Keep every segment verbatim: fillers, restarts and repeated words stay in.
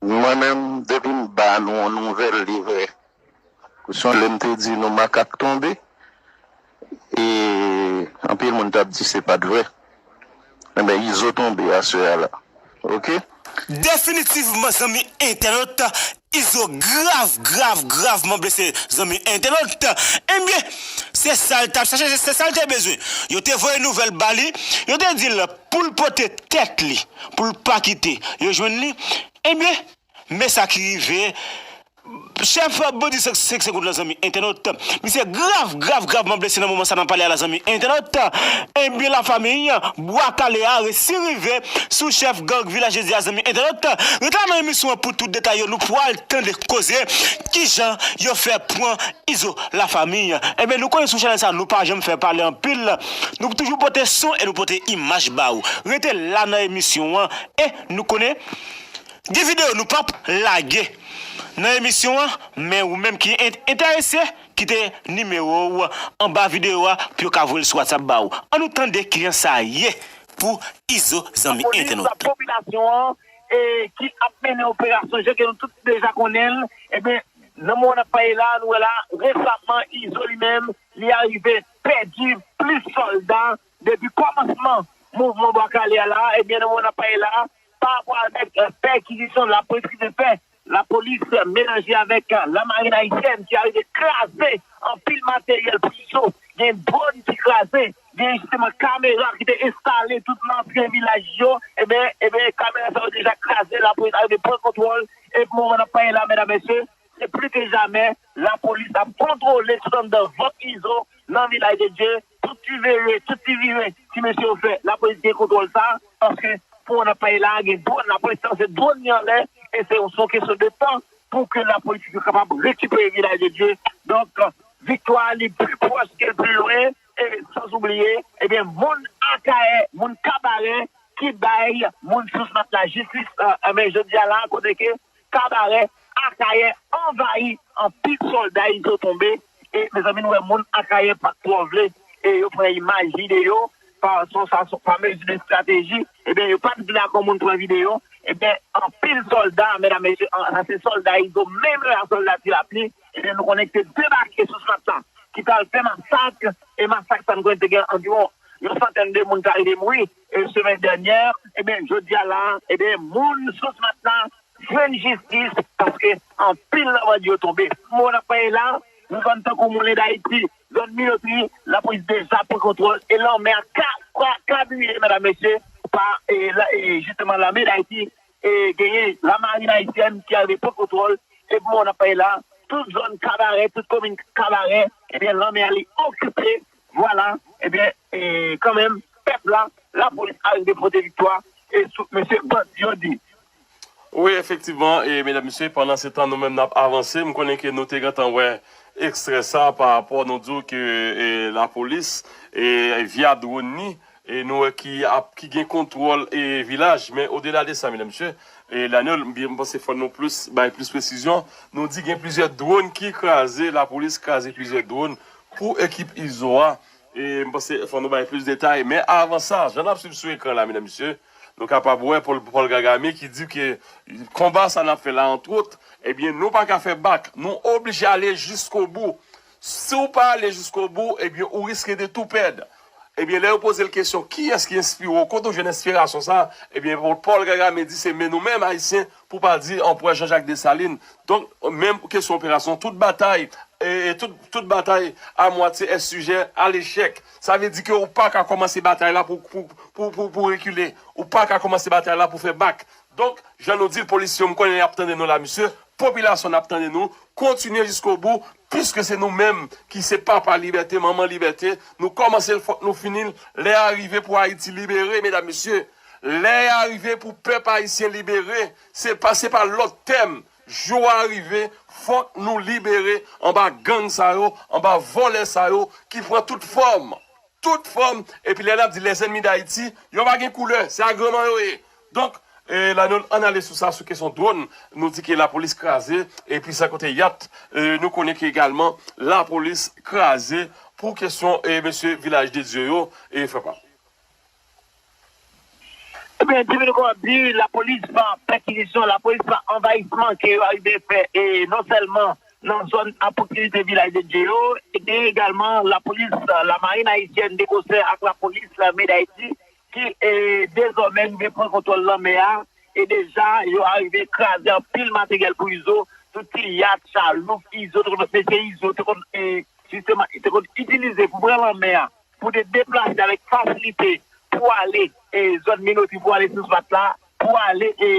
Mwen menm, depi m ba nou yon nouvèl, li vrè. Kou se yon lè m te di nou makak tonbe, e anpil moun t ap di se pa t vrè. Enben, Izo tonbe aswè a la. Oke? Definitivman, zanmi entènot, Izo grav, grav, gravman blese, zanmi entènot. Ebyen, se sa l t ap chache, se sa l te bezwen. Yo te voye nouvèl ba li, yo te di l pou l pote tèt li, pou l pa kite yo jwenn li. Ebyen, men sa ki rive, chèf bandi senk senk senk lan, zanmi entènot, misye grav, grav, gravman blese nan moman sa n ap pale a la, zanmi entènot. Ebyen, lafanmi, Bwa Kale a resi rive sou chèf gang Vilaj Dye a, zanmi entènot. Ret la nan emisyon an pou tout detay yo, nou pral tande koze kijan yo fè pran Izo, lafanmi. Ebyen, nou konnen sou chanèl sa, nou pa janm fè pale anpil. Nou toujou pote son e nou pote imaj ba ou. Rete la nan emisyon an e nou konnen gen videyo nou p ap lage nan emisyon an, men ou menm ki en- enterese, kite nimewo w anba videyo a pou yo ka voye l sou WhatsApp ba ou. Ann nou tande kijan sa ye pou Izo, zanmi entènot. Popilasyon an e ki ap mennen operasyon jan ke nou tout deja konnen l, ebyen, nan moman n ap pale la, nou wè la, resaman, Izo li menm, li arive pèdi plis sòlda depi kòmansman mouvman Bwa Kale a la, ebyen, nan moman n ap pale la, pa rapò avèk pèkizisyon lapolis ki te fè, lapolis melanje avèk lamarin ayisyèn ki arive kraze anpil materyèl pou Izo. Gen dwòn ki kraze, gen jisteman kamera ki te enstale tout nan antre vilaj yo. Ebyen, ebyen, kamera sa yo deja kraze, lapolis arive pran kontwòl. E pou moman n ap pale la, medam, mesye, se pli ke jamè, lapolis ap kontwole tout anndan vant Izo nan Vilaj de Dye. Tout ti vire, tout ti vire ti mesye yo fè, lapolis gen kontwòl sa, paske pou moman n ap pale la, gen dwòn, lapolis lanse dwòn li anlè, e se yon, se yon kesyon de tan pou ke lapolis yo kapab rekipere Vilaj de Dye. Donk, viktwa li pi pwòch ke l pi lwen, e san oubliye, ebyen, moun Akayè, moun Kabarè ki bay moun Sous Matla jistis, enben, jodi a la, kote ke Kabarè, Akayè anvayi, anpil sòlda Izo tonbe, e mezanmi, nou wè moun Akayè pa t twò vle, e yo pran imaj videyo, pa, se yon, se yon, pa mezi de estrateji, ebyen, yo pa t vle akò moun pran videyo, ebyen, anpil sòlda, medam, mesye, an, sa se sòlda Izo, menm la sòlda Ti Lapli, ebyen, nou konnen ki te debake Sous Matla, ki t al fè masak, e masak sa nou konnen te gen anviwon yon santèn de moun ta rive mouri, e semèn dènyè, ebyen, jodi a la, ebyen, moun Sous Matla jwenn jistis, paske anpil nan bandi yo tonbe. Moman n ap pale la, nou konn tankou Moulen Dayiti, zòn Minotri, lapolis deja pran kontwòl, e lanmè a ka, ka, ka briye, medam, mesye, pa, e, la, e, jisteman, lame Dayiti, e, genyen lamarin ayisyèn ki arive pran kontwòl, e pou moman n ap pale la, tout zòn Kabarè, tout komin Kabarè, ebyen, lanmè a li okipe, vwala, ebyen, e, kanmenm, pèp la, lapolis arive pote viktwa, e sou, mesye, bandi yo di. Wi, efektivman, e medam, mesye, pandan se tan nou menm n ap avanse, m konnen ke nou te gentan wè ekstrè sa pa rapò nou di w ke e, lapolis e, via dwòn ni, e nou wè ki ap, ki gen kontwòl e, vilaj, men odela de sa, medam, mesye, e Lanyòl, m byen, m panse fò nou plis, bay plis presizyon, nou di gen plizyè dwòn ki kraze, lapolis kraze plizyè dwòn pou ekip Izo a, e m panse fò nou bay plis detay, men avan sa, jan n ap swiv sou ekran la, medam, mesye, nou kapab wè Paul, Paul Kagame ki di ke konba sa n ap fè la, antwòt, ebyen, nou pa ka fè bak, nou oblije ale jiskobou. Si w pa ale jiskobou, ebyen, ou riske de tou pèd. Ebyen, lè yo poze l kesyon, kiyès ki enspire w, kote w jwenn enspirasyon sa, ebyen, Paul Kagame di se men nou menm, Ayisyen, pou pa di anperè Jean-Jacques Dessalines. Donk, menm kesyon operasyon, tout batay, e, e tout, tout batay à moitié est sujet à l'échec. Sa vle di ke ou pa ka kòmanse batay la pou, pou, pou, pou, pou rekile. Ou pa ka kòmanse batay la pou fè bak. Donk, jan nou di l, polis yo, m konnen y ap tande nou la, mesye. Popilasyon n ap tande nou. Kontinye jiskobou, piske se nou menm ki se papa libète, manman libète. Nou kòmanse l, fòk nou fini l. Lè a rive pou Ayiti libere, medam, mesye. Lè a rive pou pèp ayisyen libere. Se pa, se pa lòt tèm. Jou a rive, fòk nou libere anba gang sa yo, anba vòlè sa yo ki pran tout fòm. Tout fòm. Epi lè n ap di les ennemis d'Haïti, yo pa gen koulè, se agreman yo ye. Donk, e, la nou ann ale sou sa, sou kesyon dwòn, nou di ke lapolis kraze, epi sa kote yat, e, nou konnen ke egalman lapolis kraze pou kesyon, e, mesye Vilaj de Dye yo, e, frè pa m. Ebyen, Jimmy, nou kapab di, lapolis pa pèkizisyon, lapolis pa anvayisman ke yo arive fè, e non sèlman nan zòn a pwoksimite Vilaj de Dye yo, e gen egalman lapolis, lamarin ayisyèn de konsè ak lapolis lame Dayiti ki, e, dezòmè rive pran kontwòl lanmè a, e deja yo arive kraze anpil materyèl pou Izo, tout ti yat, chaloup, Izo, tout mesye Izo te konn, e, jisteman, te konn itilize pou pran lanmè a, pou te deplase avèk fasilite pou ale, e, zòn Minotri, pou ale Sous Matla, pou ale, e,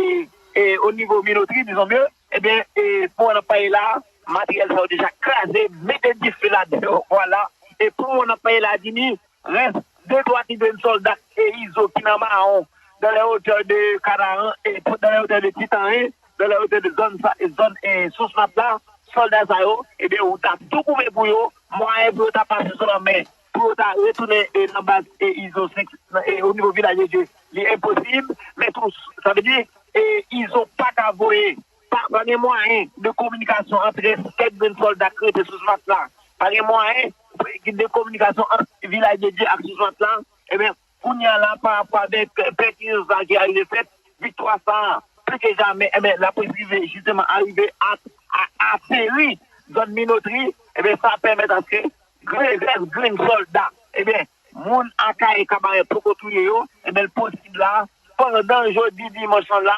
e, o nivo Minotri, dizon mye, ebyen, e, pou n ap pale la, materyèl sa yo deja kraze, mete dife ladan yo, vwala. E pou n ap pale la, Jimmy, rès de twa ti grenn sòlda, e, Izo ki nan mawon, dans les hauteurs de Kanaran, e, pou, dans les hauteurs de Titan, e, dans les hauteurs de zòn sa, e, zòn, e, Sous Matla, sòlda sa yo, ebyen, ou ta tou koupe pou yo, mwayen pou yo ta pase sou lanmè, pou yo ta retounen, e, nan baz, e, Izo senk, nan, e, o nivo Vilaj de Dye, li enposib, men tou, sa vle di, e, Izo pa ka voye, pa, pa gen mwayen de kominikasyon ant kèk grenn sòlda k rete Sous Matla, pa gen mwayen de kominikasyon ant Vilaj de Dye ak Sous Matla, ebyen, kounye a la, pa rapò avèk pèkizisyon sa ki arive fèt, viktwa sa a, plis ke jamè, ebyen, lapolis rive jisteman arive a, a, ateri zòn Minotri, ebyen, sa pèmèt aske gre-, rès grenn sòlda, ebyen, moun Akayè Kabarè poko touye yo, ebyen, l posib la, pandan jodi dimanch lan la,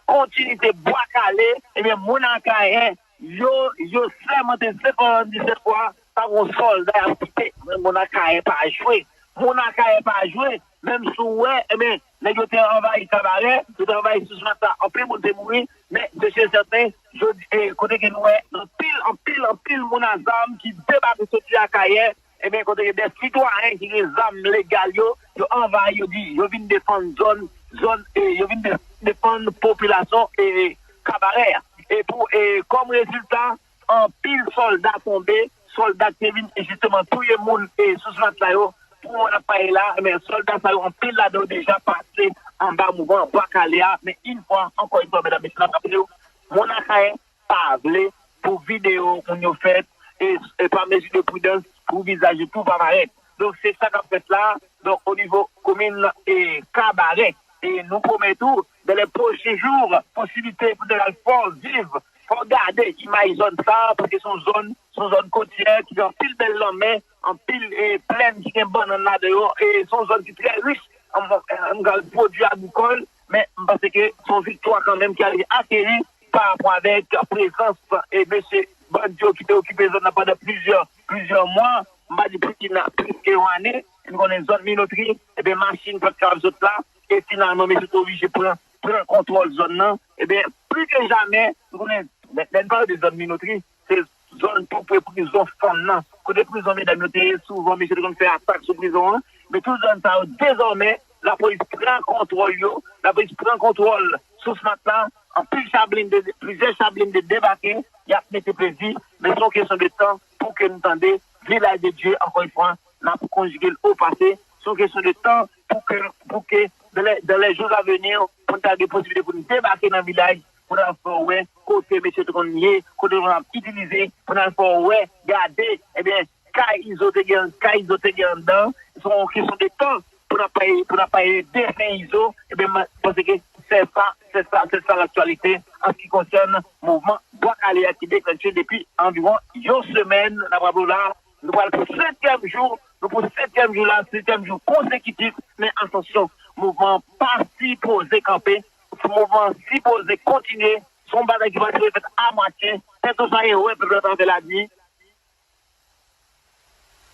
kontinite Bwa Kale, ebyen, moun Akayè, yo, yo sèmante senk sèt fwa, pa gon sòlda y ap kite. Moun Akayè pa jwe. Moun Akayè pa jwe. Menm si w wè, ebyen, nèg yo te anvayi Kabarè, yo te anvayi Sous Matla, anpil moun te mouri, men se si e sèten, jodi, e, kote ke nou wè, anpil, anpil, anpil moun a zam ki debake soti Akayè, ebyen, kote gen de sitwayen ki gen zam legal yo, yo anvayi, yo di, yo vin defann zòn, zòn, e, yo vin de-, defann popilasyon, e, Kabarè a. E pou, e, kòm rezilta, anpil sòlda tonbe, sòlda ki te vin, e, jisteman touye moun, e, Sous Matla yo, pou moun ap pale la, men sòlda sa yo, anpil ladan yo deja pase anba mouvman Bwa Kale a, men yon fwa, ankò yon fwa, medam, mesye, n ap raple w, moun Akayè pa vle pou videyo moun yo fèt, e, e pa mezi de pridans pou vizaj yo tou pa parèt. Donk, se sa k ap fèt la. Donk, o nivo komin, e, Kabarè, e nou pwomèt ou, dans les prochains jours, posiblite pou nèg al fè w viv, fè w gade imaj zòn sa, paske se yon zòn, se yon zòn kotyè ki gen anpil bèl lanmè, anpil, e, plèn ki gen bannann ladan yo, e se yon zòn ki trè rich an, an, an pwodui agrikòl, men m panse ke se yon viktwa kanmenm ki al akeri pa rapò avèk prezans, e, mesye bandi yo ki te okipe zòn nan pandan plizyè, plizyè mwa, m pa di plis ki nan, plis ke yon ane, nou konnen zòn Minotri, ebyen, machin pa t kapab sot la, e finalman, mesye te oblije pran, pran kontwòl zòn nan, ebyen, plis ke jamè, nou konnen, lè, lè n pale de zòn Minotri, se zòn tou pre prizon fanm nan, kote prizon medam yo te ye, souvan mesye te konn fè atak sou prizon an, men tout zòn sa yo, dezòmè, lapolis pran kontwòl yo, lapolis pran kontwòl Sous Matla, anpil cha blende, plizyè cha blende debake, y ap mete plezi, men se yon kesyon de tan pou ke nou tande Vilaj de Dye, ankò yon fwa, n ap konjige l o pase, se yon kesyon de tan pou ke, pou ke, dans les, dans les jours à venir, pou n ta gen posiblite pou n debake nan vilaj, pou n al fè w wè kote mesye te konn ye, kote yo konn ap itilize, pou n al fè w wè, gade, ebyen, kay Izo te gen, kay Izo te gen anndan, se yon kesyon de tan pou n ap pale, pou n ap pale defen Izo, ebyen, m panse ke se sa, se sa, se sa laktyalite an se ki konsène mouvman Bwa Kale a ki deklanche depi anviwon yon semèn. N ap raple w la, nou pral pou setyèm jou, nou pou setyèm jou la, setyèm jou konsekitif, men atansyon, mouvman an pa sipoze kanpe, mouvman an sipoze kontinye, se yon bagay ki pa sipoze fèt a mwatye, tèt ou sa e wè pèp la ta fè la di.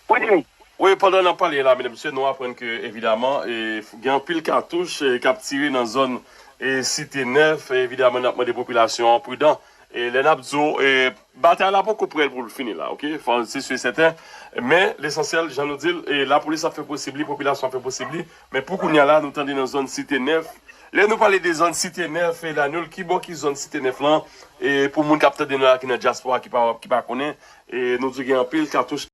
Wi, Jimmy. Wi, pandan n ap pale la, medam, mesye, nou aprann ke, evidaman, e, gen anpil katouch, e, k ap tire nan zòn, e, Site Nèf. E, evidaman, n ap mande popilasyon an pridan. E, lè n ap di w, e, batay la poko prè pou l fini la, oke? Fò, se si e sèten. Men, lesansyèl, jan nou di l, e, lapolis ap fè posib li, popilasyon ap fè posib li. Men pou kounye a la, nou tande nan zòn Site Nèf. Lè nou pale de zòn Site Nèf, e, Daniel, ki bò ki zòn Site Nèf lan? E, pou moun k ap tande nou la ki nan dyaspora, ki pa, ki pa konnen, e, nou di gen anpil katouch